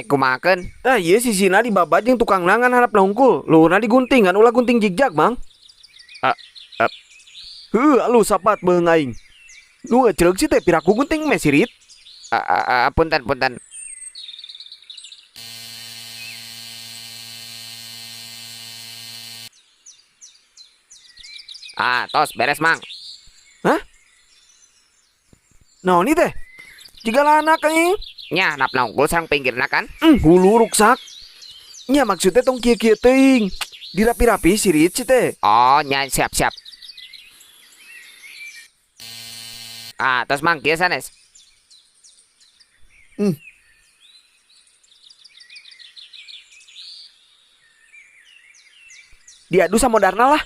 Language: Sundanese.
Kumahakeun? Tah ieu sisina dibabad jeung tukangna ngan handapna hungkul. Luhurna digunting ngan ulah gunting jigjag, Mang. Heuh, alus sapat beung aing. Nu ngecereug si teh piraku gunting mesirit. Punten punten. Ah, tos beres, Mang. Hah? Naon ieu teh? Jiga lanak anjing. Nya handapna hungkul sareng pinggirna kan? Hulu ruksak. Nya maksudnya tong kieu-kieu teuing. Dirapi-rapi sirit si teh. Oh, nya siap siap. Ah, tos Mang kieu sanes. Diadu samodarna lah.